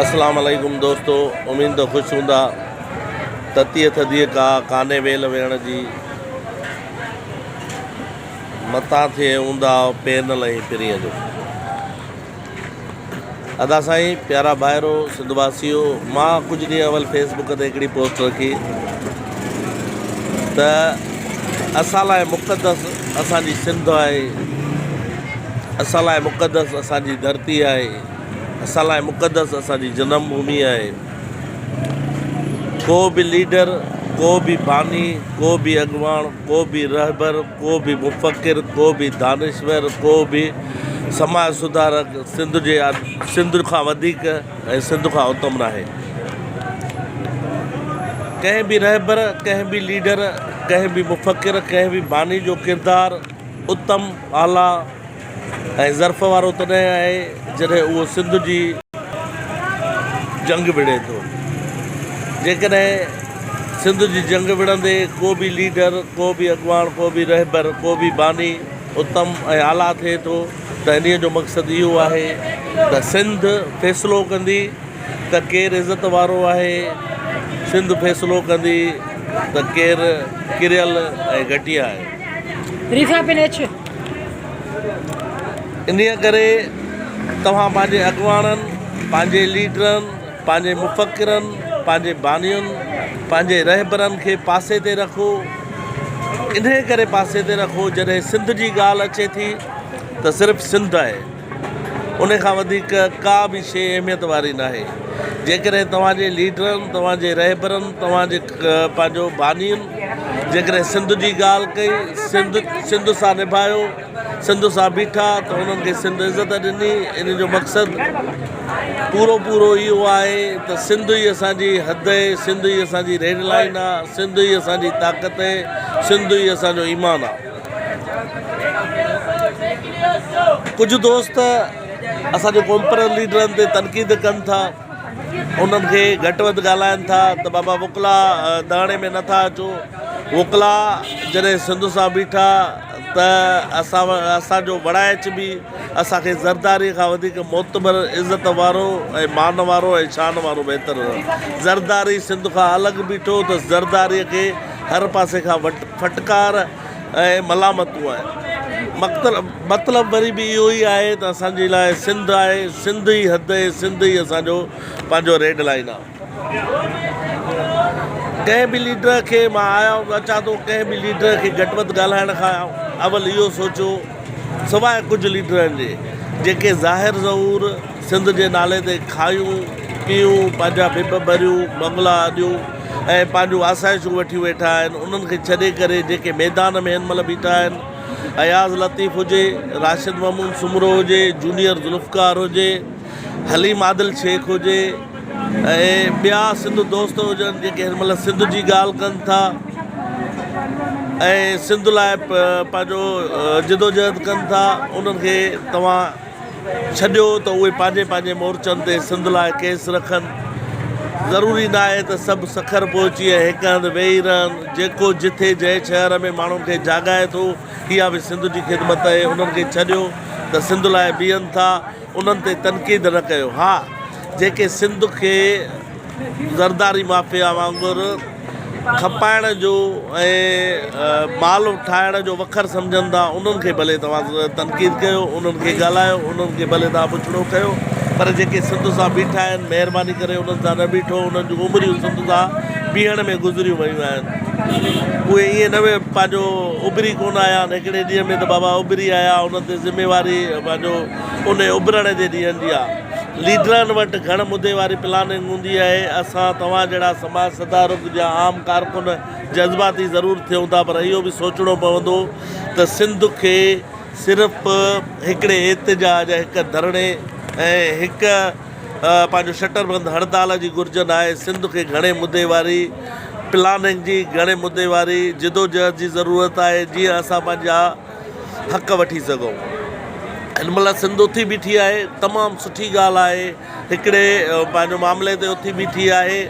اسلام عليڪم دوستو اميد ته خوش هوندا تتيء ٿڌيء ڪا ڪانهي ويل ويهڻ جي متان ٿئي اونداهه پير نه لهين پرينء جو ادا سائين پيارا ڀائرو سنڌ واسيو مان ڪجهه ڏينهن اول فيس بڪ تي هڪڙي پوسٽ رکي ته اسان لاء مقدس اسان جي سنڌ آهي اسان لاء مقدس اسان جي ڌرتي آهي اسان لاء مقدس اسان جي جنم ڀومي آهي. ڪو به ليڊر، ڪو به باني، ڪو به اڳواڻ، ڪو به رهبر، ڪو به مفڪر، ڪو به دانشور، ڪو به سماج سڌارڪ سنڌ جي سنڌ کان وڌيڪ ۽ سنڌ کان اتم ناهي. ڪنهن به رهبر، ڪنهن به ليڊر، ڪنهن به مفڪر، ڪنهن به باني جو ڪردار اتم، اعليٰ، ۽ ظرف وارو تڏهن آهي جڏهن اهو سنڌ جي جنگ وڙهي ٿو. جيڪڏهن سنڌ جي جنگ وڙهندي ڪو به ليڊر، ڪو به اڳواڻ، ڪو به رهبر، ڪو به باني اتم ۽ اعليٰ ٿئي ٿو ته انهيء جو مقصد اهو آهي ته سنڌ فيصلو ڪندي ته ڪير عزت وارو آهي، سنڌ فيصلو ڪندي ته ڪير ڪريل ۽ گهٽيا آهي. انهيء ڪري توهان پنهنجي اڳواڻن، پنهنجي ليڊرن، پنهنجي مفڪرن، پنهنجي بانين، پنهنجي رهبرن کي پاسي تي رکو. انهيء ڪري پاسي تي رکو جڏهن سنڌ جي ڳالهه اچي ٿي ته صرف سنڌ آهي. ان کان وڌيڪ ڪا به شيء اهميت واري ناهي. جيڪڏهن توهان جي ليڊرن، توهان جي رهبرن، توهان جي پنهنجو بانين جيڪڏهن سنڌ جي ڳالهه ڪئي، سنڌ سنڌ سان نڀايو، سنڌ سان بيٺا ته انهن کي سنڌ عزت ڏني. ان جو مقصد پورو پورو اهو آهي ته سنڌ ئي اسان جي حد اهي، سنڌ ئي اسان جي ريڊ لائين آهي، سنڌ ئي اسان جي طاقت اهي، سنڌ ئي اسان جو ايمان آهي. ڪجهه دوست اسان جي قومپرست ليڊرن تي تنقيد ڪن ٿا انهن کي گهٽ وڌ ڳالهائن ٿا ته بابا وڪلا دهڻي ۾ نٿا اچو وڪلا جڏهن سنڌ سان بيٺا ته اسان اسان جو وڙائچ به اسان کي زرداري کان وڌيڪ معتبر عزت وارو ۽ مان وارو ۽ شان وارو بهتر زرداري سنڌ کان الڳ بيٺو ته زرداري کي هر پاسي کان وٽ ڦٽڪار ۽ ملامتون آهن. مطلب وري به اهو ئي آهي ته اسان جي لاء سنڌ آهي، سنڌ ئي حد ۽ سنڌ ئي اسان جو پنهنجو ريڊ لائين آهي. ڪنهن به ليڊر کي مان آيا اچان ٿو ڪنهن به ليڊر کي گهٽ وڌ ڳالهائڻ کان اول اهو سوچو سواء ڪجهه ليڊرن جي جيڪي ظاهر ظهور سنڌ جي نالي تي کايون پيون پنهنجا ڀڀ ڀريون بنگلا اڏيون ۽ پنهنجون آسائشون وٺيون ويٺا آهن انهن کي ڇڏي ڪري جيڪي ميدان ۾ هن مهل بيٺا آهن اياز لطيف هجي راشد محمود سومرو هجي جونيئر ذوالفقار هجي حليم عادل شيخ هجي ۽ ٻيا سنڌ دوست هجن جيڪي هن مهل سنڌ جي ڳالهه ڪن ٿا ۽ سنڌ لاء پنهنجو جدوجهد ڪن ٿا انهن کي توهان ڇڏيو ته اهي پنهنجي پنهنجي مورچن تي سنڌ لاء ڪيس رکن. ضروري ناهي ته سڀ سکر پهچي ۽ هڪ هنڌ ويهي رهن. جيڪو جٿي جنهن شهر ۾ ماڻهن کي جاڳائي ٿو، اها به سنڌ جي خدمت آهي. انهن کي ڇڏيو ته سنڌ لاء بيهن ٿا، انهن تي تنقيد نه ڪيو. ها جيڪي سنڌ کي زرداري مافيا وانگر کپائڻ جو ۽ مال ٺاهڻ جو وکر سمجهن ٿا انهن کي ڀلي توهان تنقيد ڪيو انهن کي ڳالهايو انهن کي ڀلي توهان بڇڙو ڪيو پر جيڪي سنڌ سان بيٺا آهن مهرباني ڪري انهن سان نه بيٺو انهن جون عمريون سنڌ سان بيهڻ ۾ گذريون ويون آهن اهي ائين نه پنهنجو اڀري ڪونه آيا آهن هڪڙي ڏينهن ۾ ته بابا اڀري آيا انهن تي ذميواري پنهنجو ان اڀرڻ جي ڏينهن جي آهي ليڊرن وٽ گهڻ مدي واري پلاننگ هوندي آهي، اسان توهان جهڙا سماج سڌارڪ يا عام ڪارڪن جذباتي ضرور ٿيون ٿا پر اهو به سوچڻو پوندو ته سنڌ کي صرف هڪڙي احتجاج، هڪ ڌرڻي ۽ هڪ پنهنجو شٽر بند هڙتال جي گهرج ناهي، سنڌ کي گهڻي مدي واري پلاننگ جي، گهڻي مدي واري جدوجهد جي ضرورت آهي جيئن اسان پنهنجا حق وٺي سگهون. هن مهل سنڌ اٿي بيٺي آهي تمام سٺي ڳالهه آهي هڪڙي پنهنجو معاملي تي اٿي بيٺي آهي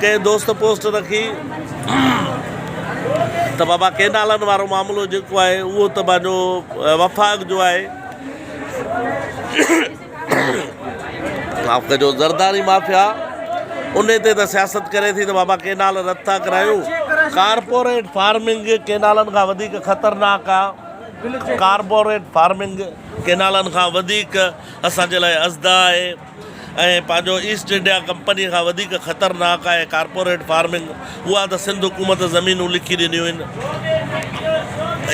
ڪنهن دوست پوسٽ رکي ته بابا ڪينالن وارو معاملو جيڪو آهي اهو ته پنهنجو وفاق جو آهي. معاف ڪجو زرداري مافيا انهي تي ته سياست ڪري ٿي ته بابا ڪينال رد ٿا ڪرايون ڪارپوريٽ فارمنگ ڪينالن کان وڌيڪ خطرناڪ آ ڪارپوريٽ فارمنگ ڪينالن کان وڌيڪ اسان جي لاء ازدا آهي ۽ پنهنجو ايسٽ انڊيا ڪمپني کان وڌيڪ خطرناڪ آهي ڪارپوريٽ فارمنگ اها ته سنڌ حڪومت زمينون لکي ڏنيون آهن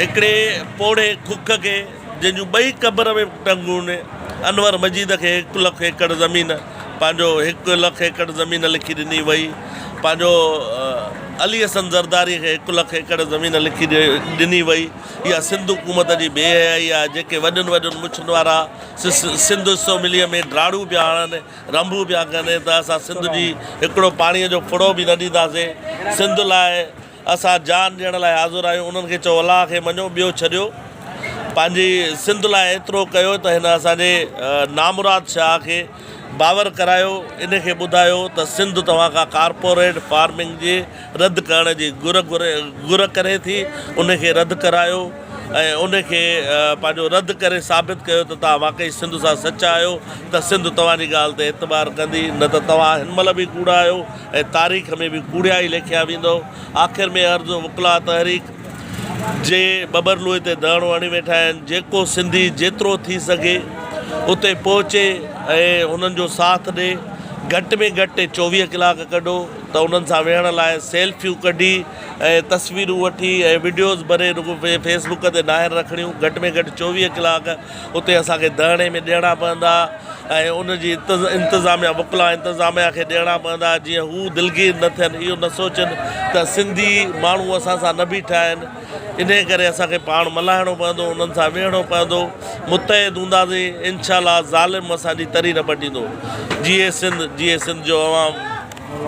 هڪڙي پوڙهي کک کي جنهن جون ٻئي قبر ۾ ٽنگون انور مجيد کي هڪ لک ايڪڙ زمين پنهنجو هڪ لک ايڪڙ زمين لکي ڏني وئي پنهنجو علي حسن زرداري کي هڪ لک ايڪڙ زمين لکي ڏني وئي اها سنڌ حڪومت جي بي حيائي آهي جيڪي وڏن وڏن مڇن وارا سنڌ اسيمبليء ۾ ڊاڙون پيا هڻن، رنڀون پيا ڪن ته اسان سنڌ جي هڪڙو پاڻيء جو ڦڙو به نه ڏينداسين، سنڌ لاء اسان جان ڏيڻ لاء حاضر آهيون، انهن کي چئو الله کي مڃو ٻيو ڇڏيو، پنهنجي سنڌ لاء ايترو ڪيو ته هن اسان جي نامراد شاهه کي باور ڪرايو، ان کي ٻڌايو ته سنڌ توهان کان ڪارپوريٽ فارمنگ جي رد ڪرڻ جي گهر گهر ڪري ٿي، ان کي رد ڪرايو ۽ ان کي پنهنجو رد ڪري ثابت ڪيو ته توهان واقعي سنڌ سان سچا آهيو ته سنڌ توهان جي ڳالهه تي اعتبار ڪندي نه ته توهان هن مهل به ڪوڙا آهيو ۽ تاريخ ۾ به ڪوڙيا ئي ليکيا ويندؤ. آخر ۾ عرض وڪلاء تحريڪ جي ٻٻرلوء تي ڌرڻو هڻي ويٺا آهن، جيڪو سنڌي جيترو ٿي سگهي اتي پهچي ۽ هنن جو ساٿ ڏي، گهٽ ۾ گهٽ 24 ڪلاڪ ڪڍو ته انهن سان ويهڻ لاء سيلفيون ڪڍي ۽ تصويرون وٺي ۽ وڊيوز ڀري رڳو فيس بڪ تي ناهن رکڻيون، گهٽ ۾ گهٽ 24 ڪلاڪ اتي اسان کي ڌرڻي ۾ ڏيڻا پوندا ۽ ان جي انتظاميا وڪلا انتظاميا کي ڏيڻا پوندا جيئن هو دلگير نه ٿين اهو نه سوچن ته سنڌي ماڻهو اسان سان نه بيٺا آهن انهي ڪري اسان کي پاڻ ملهائڻو پوندو انهن سان ويهڻو پوندو متحد هونداسين انشاء الله ظالم اسان جي تري نه پٽيندو جيئي سنڌ جيئي سنڌ جو عوام.